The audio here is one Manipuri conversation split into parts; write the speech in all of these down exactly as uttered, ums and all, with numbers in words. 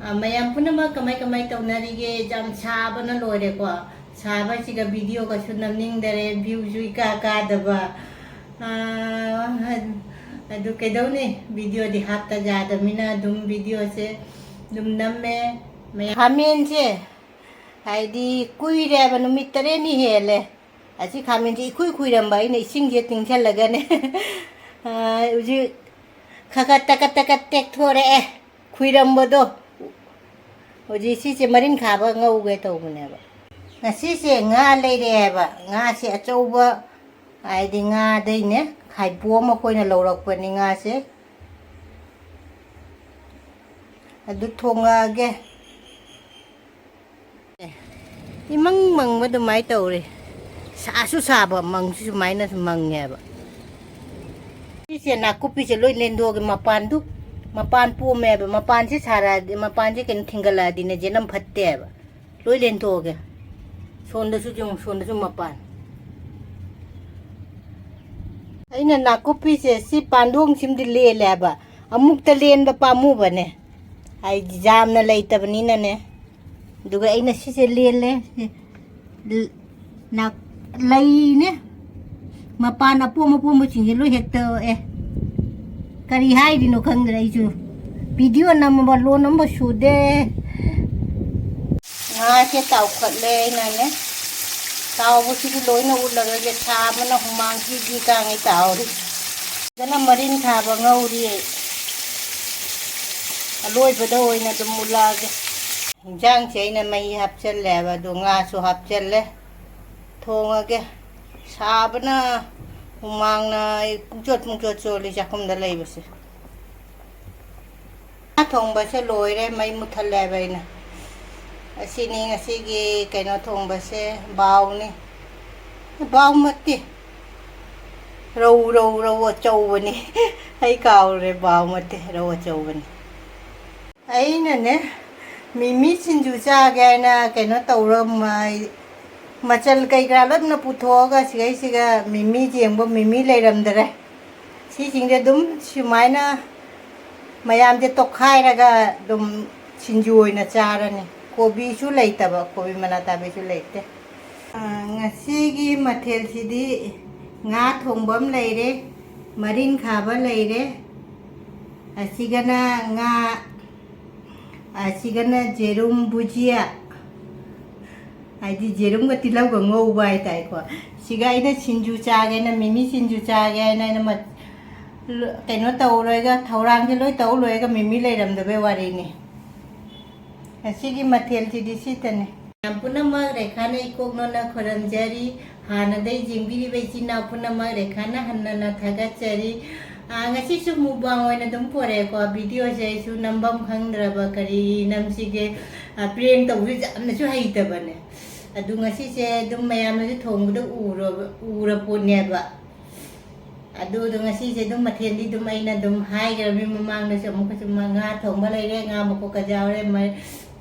ꯑ, ꯃꯌꯥꯝ ꯄꯨꯝꯅꯃꯛ ꯀꯃꯥꯏ ꯀꯃꯥꯏ ꯇꯧꯅꯔꯤꯒꯦ? ꯌꯥꯝ ꯁꯥꯕꯅ ꯂꯣꯏꯔꯦꯀꯣ꯫ ꯁꯥꯕꯁꯤꯒ video ꯒꯁꯨ ꯅꯝꯅꯤꯡꯗꯔꯦ, view ꯁꯨ ꯏꯀꯥ ꯀꯥꯗꯕ꯫ ꯑ, ꯑꯗꯨ ꯀꯩꯗꯧꯅꯤ? Video ꯗꯤ ꯍꯥꯞꯇ ꯌꯥꯗꯕꯅꯤꯅ ꯑꯗꯨꯝ video ꯁꯦ ꯑꯗꯨꯝ ꯅꯝꯃꯦ꯫ ꯃꯌꯥꯝ ꯈꯥꯃꯦꯟꯁꯦ ꯍꯥꯏꯗꯤ ꯀꯨꯏꯔꯦꯕ, ꯅꯨꯃꯤꯠ ꯇꯔꯦꯠꯅꯤ ꯍꯦꯜꯂꯦ꯫ ꯑꯁꯤ ꯈꯥꯃꯦꯟꯁꯦ ꯏꯈꯨꯏ ꯈꯨꯏꯔꯝꯕ, ꯑꯩꯅ ꯏꯁꯤꯡꯁꯦ ꯇꯤꯡꯁꯜꯂꯒꯅꯦ꯫ ꯑ, ꯍꯧꯖꯤꯛ ꯈꯔ ꯈꯔ ꯇꯀꯠ ꯇꯀꯠ ꯇꯦꯛꯊꯣꯔꯛꯑꯦ꯫ ꯈꯨꯏꯔꯝꯕꯗꯣ ꯍꯧꯖꯤꯛ ꯁꯤꯁꯦ ꯃꯔꯤꯟ ꯈꯥꯕ ꯉꯧꯒꯦ ꯇꯧꯕꯅꯦꯕ꯫ ꯉꯁꯤꯁꯦ ꯉꯥ ꯂꯩꯔꯛꯑꯦꯕ꯫ ꯉꯥꯁꯦ ꯑꯆꯧꯕ, ꯍꯥꯏꯗꯤ ꯉꯥꯗꯩꯅꯦ ꯈꯥꯏꯄꯣꯝ ꯑꯃ ꯑꯩꯈꯣꯏꯅ ꯂꯧꯔꯛꯄꯅꯤ ꯉꯥꯁꯦ꯫ ꯑꯗꯨ ꯊꯣꯡꯉꯛꯑꯒꯦ꯫ ꯑꯦ, ꯏꯃꯪ ꯃꯪꯕ ꯑꯗꯨꯃꯥꯏꯅ ꯇꯧꯔꯦ꯫ ꯁꯥꯁꯨ ꯁꯥꯕ, ꯃꯪꯁꯨ ꯁꯨꯃꯥꯏꯅꯁꯨ ꯃꯪꯉꯦꯕ꯫ ꯁꯤꯁꯦ ꯅꯥꯀꯨꯞꯄꯤꯁꯦ ꯂꯣꯏ ꯂꯦꯟꯗꯣꯛꯑꯒꯦ꯫ ꯃꯄꯥꯟꯗꯨ, ꯃꯄꯥꯟ ꯄꯣꯝꯃꯦꯕ꯫ ꯃꯄꯥꯟꯁꯦ ꯁꯥꯔꯛꯑꯗꯤ, ꯃꯄꯥꯟꯁꯦ ꯀꯩꯅꯣ ꯊꯤꯡꯒꯠꯂꯛꯑꯗꯤꯅꯦ, ꯖꯦꯅꯝ ꯐꯠꯇꯦꯕ꯫ ꯂꯣꯏ ꯂꯦꯟꯊꯣꯛꯑꯒꯦ꯫ ꯁꯣꯝꯗꯁꯨ ꯌꯦꯡꯉꯨ, ꯁꯣꯝꯗꯁꯨ ꯃꯄꯥꯟ꯫ ꯑꯩꯅ ꯅꯥꯀꯨꯞꯄꯤꯁꯦ ꯁꯤ ꯄꯥꯟꯗꯣꯡꯁꯤꯃꯗꯤ ꯂꯦꯜꯂꯦ ꯍꯥꯏꯕ꯫ ꯑꯃꯨꯛꯇ ꯂꯦꯟꯕ ꯄꯥꯝꯃꯨꯕꯅꯦ꯫ ꯍꯥꯏꯗꯤ ꯌꯥꯝꯅ ꯂꯩꯇꯕꯅꯤꯅꯅꯦ꯫ ꯑꯗꯨꯒ ꯑꯩꯅ ꯁꯤꯁꯦ ꯂꯦꯜꯂꯦ꯫ ꯅꯥ-, ꯂꯩꯅꯦ꯫ ꯃꯄꯥꯟ ꯑꯄꯣꯝ ꯑꯄꯣꯝꯕꯁꯤꯡꯁꯦ ꯂꯣꯏ ꯍꯦꯛꯇ ꯑꯣꯛꯑꯦ꯫ ꯀꯔꯤ ꯍꯥꯏꯔꯤꯅꯣ ꯈꯪꯗ꯭ꯔꯦ ꯑꯩꯁꯨ꯫ Video ꯅꯝꯃꯕ ꯂꯣꯟ ꯑꯃ ꯁꯨꯗꯦ꯫ ꯉꯥꯁꯦ ꯇꯥꯎꯈꯠꯂꯦ ꯑꯩꯅꯅꯦ꯫ ꯇꯥꯎꯕꯁꯤꯗꯤ ꯂꯣꯏꯅ ꯎꯠꯂꯔꯣꯏꯒꯦ꯫ ꯁꯥꯕꯅ ꯍꯨꯃꯥꯡ ꯀꯤ ꯀꯤ ꯀꯥꯡꯉꯩ ꯇꯥꯎꯔꯤ꯫ ꯐꯖꯅ ꯃꯔꯤꯟ ꯊꯥꯕ ꯉꯧꯔꯤ ꯑꯩ꯫ ꯑꯂꯣꯏꯕꯗ ꯑꯣꯏꯅ ꯑꯗꯨꯝ ꯎꯠꯂꯛꯑꯒꯦ꯫ ꯏꯟꯖꯥꯡꯁꯦ ꯑꯩꯅ ꯃꯍꯤ ꯍꯥꯞꯆꯜꯂꯦꯕ, ꯑꯗꯣ ꯉꯥꯁꯨ ꯍꯥꯞꯆꯜꯂꯦ꯫ ꯊꯣꯡꯉꯒꯦ꯫ ꯁꯥꯕꯅ ꯍꯨꯃꯥꯡꯅ ꯑꯩ ꯄꯨꯡꯆꯣꯠ ꯄꯨꯡꯆꯣꯠ ꯆꯣꯠꯂꯤ ꯆꯥꯛꯈꯨꯝꯗ ꯂꯩꯕꯁꯦ꯫ ꯉꯥ ꯊꯣꯡꯕꯁꯦ ꯂꯣꯏꯔꯦ, ꯃꯩ ꯃꯨꯠꯊꯠꯂꯦꯕ ꯑꯩꯅ꯫ ꯑꯁꯤꯅꯤ ꯉꯁꯤꯒꯤ ꯀꯩꯅꯣ ꯊꯣꯡꯕꯁꯦ, ꯕꯥꯎꯅꯤ꯫ ꯕꯥꯎꯃꯛꯇꯤ꯫ ꯔꯧ, ꯔꯧ, ꯔꯧ ꯑꯆꯧꯕꯅꯤ꯫ ꯑꯩ ꯀꯥꯎꯔꯦ, ꯕꯥꯎ ꯅꯠꯇꯦ, ꯔꯧ ꯑꯆꯧꯕꯅꯤ꯫ ꯑꯩꯅꯅꯦ, ꯃꯤꯃꯤ ꯁꯤꯡꯖꯨ ꯆꯥꯒꯦ ꯍꯥꯏꯅ ꯀꯩꯅꯣ ꯇꯧꯔ, ꯃ-, ꯃꯆꯜ ꯀꯩ ꯀꯔꯥ ꯂꯣꯏꯅ ꯄꯨꯊꯣꯛꯑꯒ ꯁꯤꯒꯩꯁꯤꯒ ꯃꯤꯃꯤ ꯌꯦꯡꯕ, ꯃꯤꯃꯤ ꯂꯩꯔꯝꯗꯔꯦ꯫ ꯁꯤꯁꯤꯡꯁꯦ ꯑꯗꯨꯝ ꯁꯨꯃꯥꯏꯅ ꯃꯌꯥꯝꯁꯦ ꯇꯣꯈꯥꯏꯔꯒ ꯑꯗꯨꯝ ꯁꯤꯡꯖꯨ ꯑꯣꯏꯅ ꯆꯥꯔꯅꯤ꯫ ꯀꯣꯕꯤꯁꯨ ꯂꯩꯇꯕ, ꯀꯣꯕꯤ ꯃꯅꯥ ꯇꯥꯕꯤꯁꯨ ꯂꯩꯇꯦ꯫ ꯑꯥ, ꯉꯁꯤꯒꯤ ꯃꯊꯦꯜꯁꯤꯗꯤ ꯉꯥ ꯊꯣꯡꯕ ꯑꯃ ꯂꯩꯔꯦ, ꯃꯔꯤꯟ ꯈꯥꯕ ꯂꯩꯔꯦ, ꯑꯁꯤꯒꯅ ꯉꯥ, ꯑꯁꯤꯒꯅ ꯖꯦꯔꯨꯝ ꯕꯨꯖꯤꯌꯥ, ꯍꯥꯏꯗꯤ ꯖꯦꯔꯨꯝꯒ ꯇꯤꯜꯍꯧꯒ ꯉꯧꯕ ꯍꯥꯏꯇꯥꯔꯦꯀꯣ꯫ ꯁꯤꯒ ꯑꯩꯅ ꯁꯤꯡꯖꯨ ꯆꯥꯒꯦꯅ, ꯃꯤꯃꯤ ꯁꯤꯡꯖꯨ ꯆꯥꯒꯦ ꯍꯥꯏꯅ ꯑꯩꯅ ꯃ-, ꯂ-, ꯀꯩꯅꯣ ꯇꯧꯔꯣꯏꯒ, ꯊꯧꯔꯥꯡꯁꯦ ꯂꯣꯏ ꯇꯧ ꯂꯣꯏꯔꯒ ꯃꯤꯃꯤ ꯂꯩꯔꯝꯗꯕꯩ ꯋꯥꯔꯤꯅꯤ꯫ ꯉꯁꯤꯒꯤ ꯃꯊꯦꯜꯁꯤꯗꯤ ꯁꯤꯇꯅꯤ꯫ ꯃꯌꯥꯝ ꯄꯨꯝꯅꯃꯛ ꯔꯦꯈꯥꯅ ꯏꯀꯣꯛ ꯅꯣꯟꯅ ꯈꯨꯔꯨꯝꯖꯔꯤ꯫ ꯍꯥꯟꯅꯗꯩ ꯌꯦꯡꯕꯤꯔꯤꯕ ꯏꯆꯤꯟ ꯏꯅꯥꯎ ꯄꯨꯝꯅꯃꯛ ꯔꯦꯈꯥꯅ ꯍꯟꯅꯅ ꯊꯥꯒꯠꯆꯔꯤ꯫ ꯑꯥ, ꯉꯁꯤꯁꯨ mukbang ꯑꯣꯏꯅ ꯑꯗꯨꯝ ꯄꯣꯔꯛꯑꯦꯀꯣ꯫ Videoꯁꯦ ꯑꯩꯁꯨ ꯅꯝꯐꯝ ꯈꯪꯗ꯭ꯔꯕ, ꯀꯔꯤ ꯅꯝꯁꯤꯒꯦ, ꯑꯥ, prank ꯇꯧꯕꯁꯨ ꯌꯥꯝꯅꯁꯨ ꯍꯩꯇꯕꯅꯦ꯫ ꯑꯗꯨ ꯉꯁꯤꯁꯦ ꯑꯗꯨꯝ ꯃꯌꯥꯝꯅꯁꯨ ꯊꯣꯡꯕꯗ ꯎꯔꯕ, ꯎꯔ ꯄꯣꯠꯅꯦꯕ꯫ ꯑꯗꯨꯗꯣ ꯉꯁꯤꯁꯦ ꯑꯗꯨꯝ ꯃꯊꯦꯜꯗꯤ ꯑꯗꯨꯝ ꯑꯩꯅ ꯑꯗꯨꯝ ꯍꯥꯏꯈ꯭ꯔꯕꯅꯤ ꯃꯃꯥꯡꯗꯁꯨ, ꯑꯃꯨꯛꯀꯁꯨ ꯃ-, ꯉꯥ ꯊꯣꯡꯕ ꯂꯩꯔꯦ, ꯉꯥ ꯃꯀꯣꯛꯀꯁꯨ ꯌꯥꯎꯔꯦ, ꯃ-,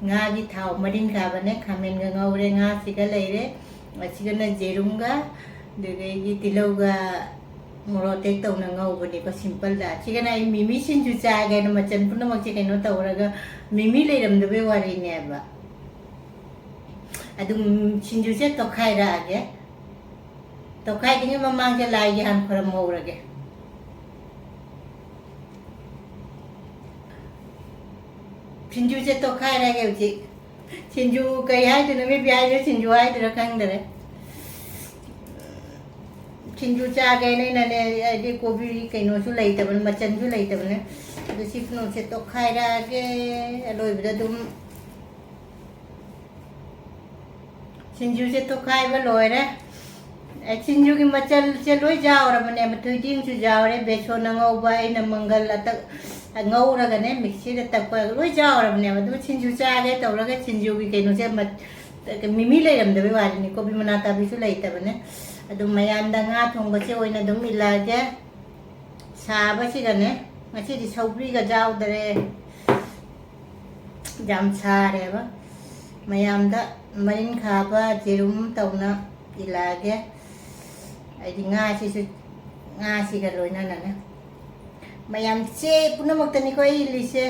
ꯉꯥꯒꯤ ꯊꯥꯎ ꯃꯔꯤꯟ ꯈꯥꯕꯅꯦ, ꯈꯥꯃꯦꯟꯒ ꯉꯧꯔꯦ, ꯉꯥꯁꯤꯒ ꯂꯩꯔꯦ, ꯑꯁꯤꯒꯅ ꯖꯦꯔꯨꯝꯒ, ꯑꯗꯨꯗꯒꯤ ꯇꯤꯜꯍꯧꯒ ꯃꯣꯔꯣꯛ ꯑꯇꯦꯛ ꯇꯧꯅ ꯉꯧꯕꯅꯤꯀꯣ, simpleꯗ꯫ ꯑꯁꯤꯒꯅ ꯑꯩ ꯃꯤꯃꯤ ꯁꯤꯡꯖꯨ ꯆꯥꯒꯦꯅ ꯃꯆꯜ ꯄꯨꯝꯅꯃꯛꯁꯦ ꯀꯩꯅꯣ ꯇꯧꯔꯒ ꯃꯤꯃꯤ ꯂꯩꯔꯝꯗꯕꯩ ꯋꯥꯔꯤꯅꯦꯕ꯫ ꯑꯗꯨꯝ ꯁꯤꯡꯖꯨꯁꯦ ꯇꯣꯠꯈꯥꯏꯔꯛꯑꯒꯦ꯫ ꯇꯣꯠꯈꯥꯏꯗ꯭ꯔꯤꯉꯩ ꯃꯃꯥꯡꯁꯦ ꯂꯥꯏꯒꯤ ꯍꯥꯟꯅ ꯈꯣꯏꯔꯝꯍꯧꯔꯒꯦ꯫ ꯁꯤꯡꯖꯨꯁꯦ ꯇꯣꯠꯈꯥꯏꯔꯒꯦ ꯍꯧꯖꯤꯛ꯫ ꯁꯤꯡꯖꯨ ꯀꯩ ꯍꯥꯏꯗꯣꯏꯅꯣ, ꯃꯤ ꯍꯥꯏꯗꯣꯏꯔꯣ, ꯁꯤꯡꯖꯨ ꯍꯥꯏꯗꯣꯏꯔꯥ ꯈꯪꯗꯔꯦ꯫ ꯁꯤꯡꯖꯨ ꯆꯥꯒꯦꯅ ꯑꯩꯅꯅꯦ, ꯍꯥꯏꯗꯤ ꯀꯣꯕꯤ ꯀꯩꯅꯣꯁꯨ ꯂꯩꯇꯕꯅꯤ, ꯃꯆꯟꯁꯨ ꯂꯩꯇꯕꯅꯤ꯫ ꯑꯗꯨ ꯁꯤ ꯄꯨꯝꯅꯃꯛꯁꯦ ꯇꯣꯠꯈꯥꯏꯔꯛꯑꯒꯦ꯫ ꯑꯂꯣꯏꯕꯗ ꯑꯗꯨꯝ ꯁꯤꯡꯖꯨꯁꯦ ꯇꯣꯠꯈꯥꯏꯕ ꯂꯣꯏꯔꯦ꯫ ꯑꯦ, ꯁꯤꯡꯖꯨꯒꯤ ꯃꯆꯜꯁꯦ ꯂꯣꯏ ꯌꯥꯎꯔꯕꯅꯦꯕ꯫ ꯊꯣꯏꯗꯤꯡꯁꯨ ꯌꯥꯎꯔꯦ, ꯕꯦꯁꯣꯟ ꯑꯉꯧꯕ, ꯑꯩꯅ ꯃꯪꯒꯜ ꯑꯇꯛ-, ꯉꯧꯔꯒꯅꯦ, ꯃꯤꯛꯁꯤꯗ ꯇꯛꯄ ꯂꯣꯏ ꯌꯥꯎꯔꯕꯅꯦꯕ꯫ ꯑꯗꯨ ꯁꯤꯡꯖꯨ ꯆꯥꯒꯦ ꯇꯧꯔꯒ ꯁꯤꯡꯖꯨꯒꯤ ꯀꯩꯅꯣꯁꯦ ꯃ-, ꯃꯤꯃꯤ ꯂꯩꯔꯝꯗꯕꯩ ꯋꯥꯅꯤꯅꯦ, ꯀꯣꯕꯤ ꯃꯅꯥ ꯇꯥꯕꯤꯁꯨ ꯂꯩꯇꯕꯅꯦ꯫ ꯑꯗꯨ ꯃꯌꯥꯝꯗ ꯉꯥ ꯊꯣꯡꯕꯁꯦ ꯑꯣꯏꯅ ꯑꯗꯨꯝ ꯏꯜꯂꯛꯑꯒꯦ꯫ ꯁꯥꯕꯁꯤꯒꯅꯦ, ꯉꯁꯤꯗꯤ ꯁꯧꯒ꯭ꯔꯤꯒ ꯌꯥꯎꯗꯔꯦ꯫ ꯌꯥꯝ ꯁꯥꯔꯦꯕ꯫ ꯃꯌꯥꯝꯗ ꯃꯔꯤꯟ ꯈꯥꯕ ꯖꯦꯔꯨꯝ ꯇꯧꯅ ꯏꯜꯂꯛꯑꯒꯦ꯫ ꯑꯩꯗꯤ ꯉꯥꯁꯤꯁꯨ, ꯉꯥꯁꯤꯒ ꯂꯣꯏꯅꯅꯅꯦ꯫ ꯃꯌꯥꯝ ꯆꯦ ꯄꯨꯝꯅꯃꯛꯇꯅꯤꯀꯣ ꯑꯩ ꯏꯜꯂꯤꯁꯦ꯫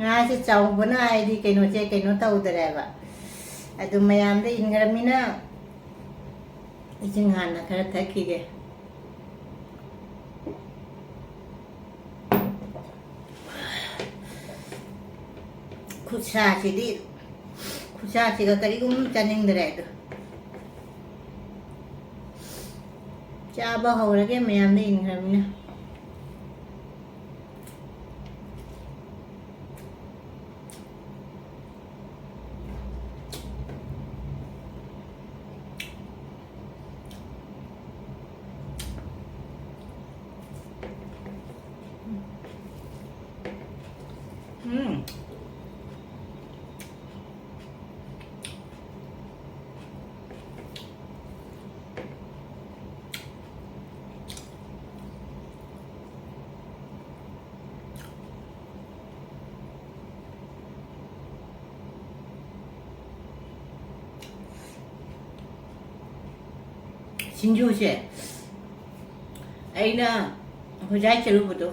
ꯉꯥꯁꯦ ꯆꯥꯎꯕꯅ ꯍꯥꯏꯗꯤ ꯀꯩꯅꯣꯁꯦ ꯀꯩꯅꯣ ꯇꯧꯗꯔꯦꯕ꯫ ꯑꯗꯨ ꯃꯌꯥꯝꯗ ꯏꯟꯈ꯭ꯔꯃꯤꯅ ꯏꯁꯤꯡ ꯍꯥꯟꯅ ꯈꯔ ꯊꯛꯈꯤꯒꯦ꯫ ꯈꯨꯠꯁꯥꯁꯤꯗꯤ, ꯈꯨꯠꯁꯥꯁꯤꯒ ꯀꯔꯤꯒꯨꯝ ꯆꯥꯅꯤꯡꯗ꯭ꯔꯦ ꯑꯗꯨ꯫ ꯆꯥꯕ ꯍꯧꯔꯒꯦ ꯃꯌꯥꯝꯗ ꯏꯟꯈ꯭ꯔꯃꯤꯅ꯫ ꯎꯝ꯫ ꯁꯤꯡꯖꯨꯁꯦ ꯑꯩꯅ ꯍꯣꯏꯖꯥꯏ ꯆꯔꯨꯕꯗꯣ,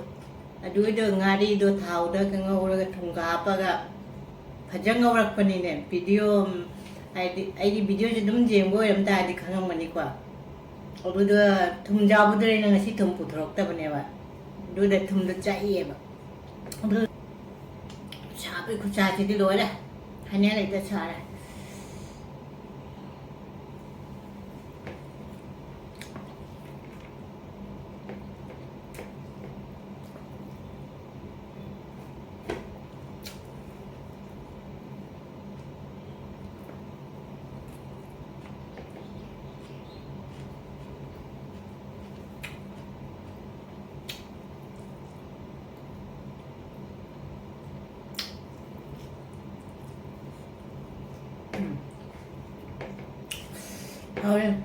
ꯑꯗꯨꯒꯤꯗꯣ ꯉꯥꯔꯤꯗꯣ ꯊꯥꯎꯗ ꯉꯧꯔꯒ ꯊꯨꯝꯒ ꯍꯥꯞꯄꯒ ꯐꯖꯅ ꯉꯧꯔꯛꯄꯅꯤꯅꯦ꯫ ꯚꯤꯗꯤꯑꯣ, ꯍꯥꯏꯗꯤ ꯑꯩꯒꯤ ꯚꯤꯗꯤꯑꯣꯁꯦ ꯑꯗꯨꯝ ꯌꯦꯡꯕ ꯑꯣꯏꯔꯝ ꯇꯥꯔꯗꯤ ꯈꯪꯉꯝꯒꯅꯤꯀꯣ꯫ ꯑꯗꯨꯗ ꯊꯨꯝ ꯌꯥꯎꯕꯗꯨꯗ ꯑꯩꯅ ꯉꯁꯤ ꯊꯨꯝ ꯄꯨꯊꯣꯔꯛꯇꯕꯅꯦꯕ꯫ ꯑꯗꯨꯗ ꯊꯨꯝꯗꯣ ꯆꯥꯛꯏꯑꯦꯕ꯫ ꯑꯗꯨ ꯁꯥꯕꯩ ꯈꯨꯠꯁꯥꯁꯤꯗꯤ ꯂꯣꯏꯔꯦ꯫ ꯍꯥꯏꯅꯤꯡꯉꯥꯏ ꯂꯩꯇ ꯁꯥꯔꯦ꯫ ꯎꯝ꯫ ꯍꯥꯎꯔꯦ꯫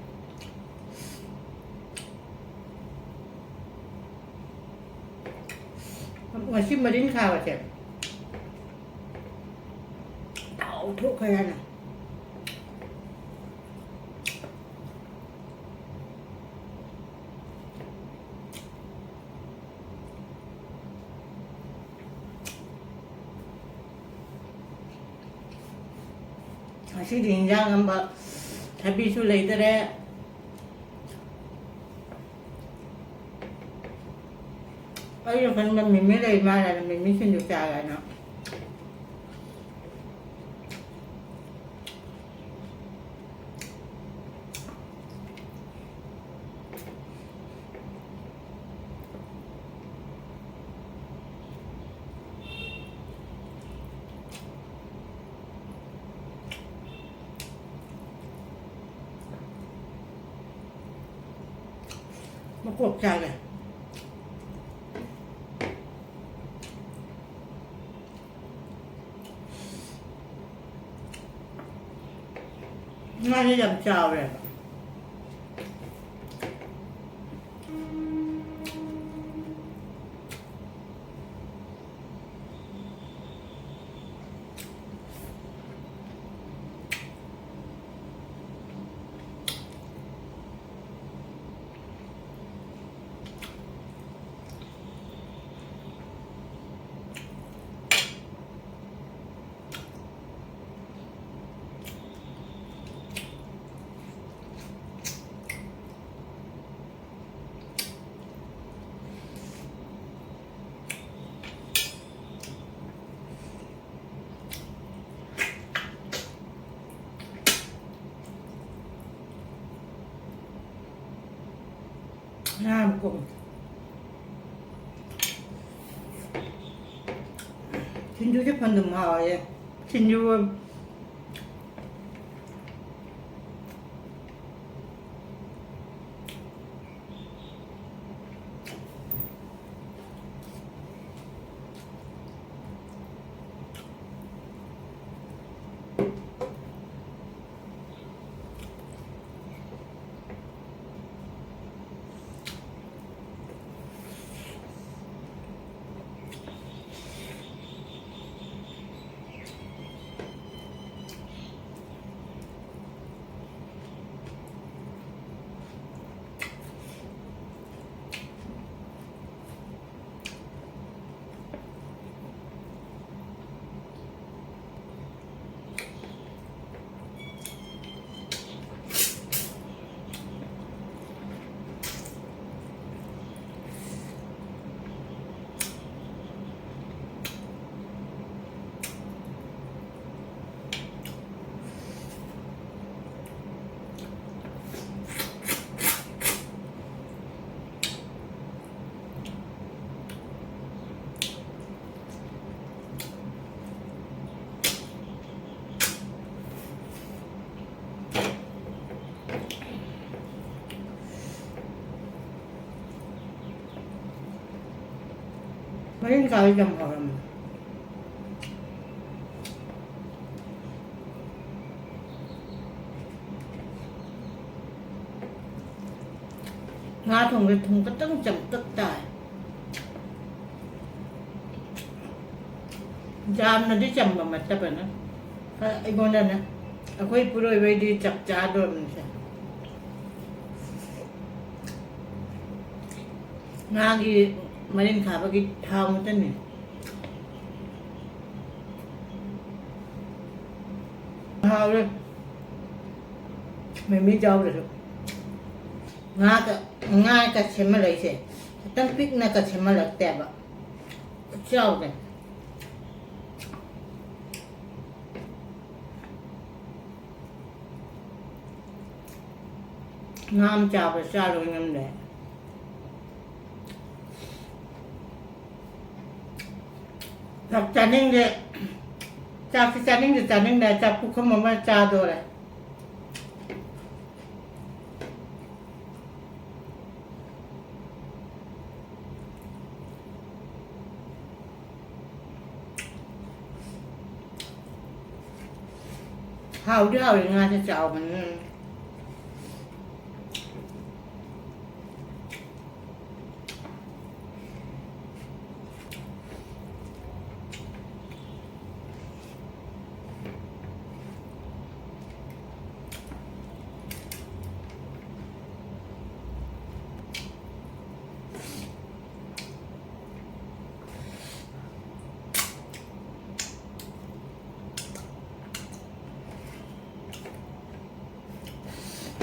ꯉꯁꯤ ꯃꯔꯤꯟ ꯈꯥꯕꯁꯦ ꯊꯥꯎ ꯊꯣꯛꯈ꯭ꯔꯦ ꯍꯥꯏꯅ꯫ ꯉꯁꯤꯗꯤ ꯏꯟꯖꯥꯡ ꯑꯝꯕ ꯊꯕꯤꯁꯨ ꯂꯩꯇꯔꯦ꯫ ꯑꯩꯅ ꯈꯟꯕ ꯃꯤꯃꯤ ꯂꯩ ꯃꯥꯜꯂꯦꯅ ꯃꯤꯃꯤ ꯁꯤꯡꯖꯨ ꯆꯥꯒꯦꯅ꯫ ꯃꯀꯣꯛ ꯆꯥꯒꯦ꯫ ꯉꯥꯁꯦ ꯌꯥꯝ ꯆꯥꯎꯔꯦꯕ꯫ ꯉꯥ ꯃꯀꯣꯛ꯫ ꯁꯤꯡꯖꯨꯁꯦ ꯐꯟꯗꯨꯝ ꯍꯥꯎꯋꯦ꯫ ꯁꯤꯡꯖꯨ꯫ ꯃꯔꯤꯡꯈꯥꯁꯤ ꯌꯥꯝ ꯍꯥꯎꯔꯝꯃꯦ꯫ ꯉꯥ ꯊꯣꯡꯕꯗ ꯊꯨꯝ ꯈꯤꯇꯪ ꯆꯝꯇꯛ ꯇꯥꯏ꯫ ꯌꯥꯝꯅꯗꯤ ꯆꯝꯕ ꯅꯠꯇꯕꯅ ꯈꯔ ꯑꯩꯉꯣꯟꯗꯅ, ꯑꯩꯈꯣꯏ ꯄꯨꯔꯣꯏꯕꯩꯗꯤ ꯆꯞ ꯆꯥꯗꯣꯔꯕꯅꯤꯁꯦ꯫ ꯉꯥꯒꯤ ꯃꯔꯤꯟ ꯈꯥꯕꯒꯤ ꯊꯥꯎ ꯉꯥꯛꯇꯅꯤ꯫ ꯍꯥꯎꯔꯦ꯫ ꯃꯤꯃꯤ ꯌꯥꯎꯗ꯭ꯔꯁꯨ꯫ ꯉꯥꯒ, ꯉꯥꯒ ꯁꯦꯝꯍꯜꯂꯛꯏꯁꯦ ꯈꯤꯇꯪ ꯄꯤꯛꯅꯒ ꯁꯦꯝꯍꯜꯂꯛꯇꯦꯕ꯫ ꯆꯥꯎꯗꯦ꯫ ꯉꯥ ꯑꯃ ꯆꯥꯕ ꯆꯥꯔꯣꯏ ꯉꯝꯗꯦ꯫ ꯆꯥꯛ ꯆꯥꯅꯤꯡꯗꯦ꯫ ꯆꯥꯛꯁꯤ ꯆꯥꯅꯤꯡꯗꯦ, ꯆꯥꯅꯤꯡꯗꯦ꯫ ꯆꯥꯛ ꯄꯨꯈꯝ ꯑꯃ ꯆꯥꯗꯣꯔꯦ꯫ ꯍꯥꯎꯗꯤ ꯍꯥꯎꯋꯦ, ꯉꯥꯁꯦ ꯆꯥꯎꯕꯅꯤꯅ꯫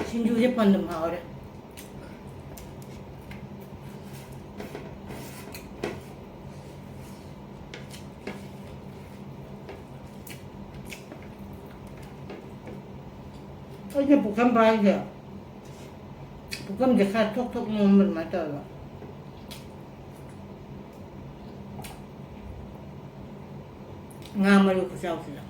ꯁꯤꯡꯖꯨꯁꯦ ꯄꯟꯗꯨꯝ ꯍꯥꯎꯔꯦ꯫ ꯑꯩꯅ ꯄꯨꯈꯝ ꯄꯥꯏꯁꯦ, ꯄꯨꯈꯝꯁꯦ ꯈꯔ ꯊꯣꯛ ꯊꯣꯛ ꯅꯣꯝꯕ ꯑꯗꯨꯃꯥꯏꯅ ꯇꯧꯋꯦꯕ꯫ ꯉꯥ ꯃꯔꯨ ꯈꯨꯆꯥꯎꯁꯤꯗ꯫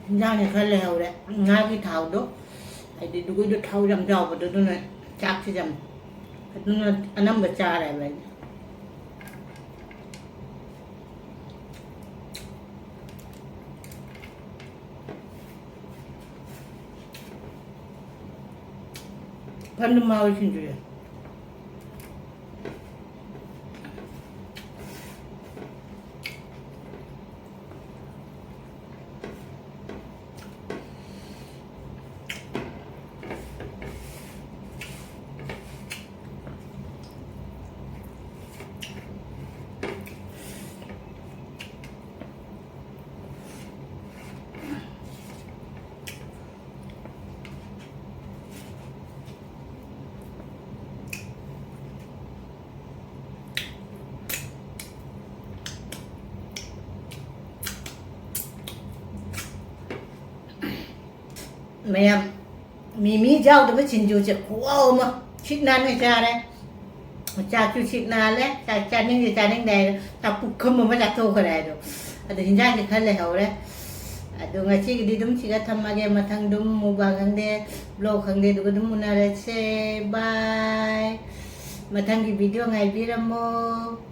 ꯏꯟꯖꯥꯡꯁꯦ ꯈꯔ ꯂꯩꯍꯧꯔꯦ꯫ ꯉꯥꯒꯤ ꯊꯥꯎꯗꯣ, ꯍꯥꯏꯗꯤ ꯂꯨꯀꯣꯏꯗꯣ ꯊꯥꯎ ꯌꯥꯝ ꯌꯥꯎꯕꯗꯣ, ꯑꯗꯨꯅ ꯆꯥꯛꯁꯦ ꯌꯥꯝ, ꯑꯗꯨꯅ ꯑꯅꯝꯕ ꯆꯥꯔꯦꯕ ꯑꯩꯗꯤ꯫ ꯐꯟꯗꯨꯝ ꯍꯥꯎꯋꯤ ꯁꯤꯡꯖꯨꯁꯦ꯫ ꯃꯌꯥꯝ, ꯃꯤꯃꯤ ꯌꯥꯎꯗꯕ ꯁꯤꯡꯖꯨꯁꯦ ꯈꯨꯍꯥꯎ ꯑꯃ꯫ ꯁꯤꯠ ꯅꯥꯟꯅ ꯆꯥꯔꯦ꯫ ꯆꯥꯛꯁꯨ ꯁꯤꯠ ꯅꯥꯜꯂꯦ꯫ ꯆꯥꯛ ꯆꯥꯅꯤꯡꯗꯦ, ꯆꯥꯅꯤꯡꯗꯦ ꯍꯥꯏꯔ ꯆꯥꯛ ꯄꯨꯈꯝ ꯑꯃ ꯆꯥꯊꯣꯛꯈ꯭ꯔꯦ ꯍꯥꯏꯗꯣ꯫ ꯑꯗꯣ ꯍꯤꯟꯖꯥꯡꯁꯦ ꯈꯔ ꯂꯩꯍꯧꯔꯦ꯫ ꯑꯗꯣ ꯉꯁꯤꯒꯤꯗꯤ ꯑꯗꯨꯝ ꯁꯤꯒ ꯊꯝꯃꯒꯦ꯫ ꯃꯊꯪ ꯑꯗꯨꯝ mukbang ꯈꯪꯗꯦ, vlog ꯈꯪꯗꯦ, ꯑꯗꯨꯒ ꯑꯗꯨꯝ ꯎꯅꯔꯁꯦ꯫ Bye꯫ ꯃꯊꯪꯒꯤ video ꯉꯥꯏꯕꯤꯔꯝꯃꯣ꯫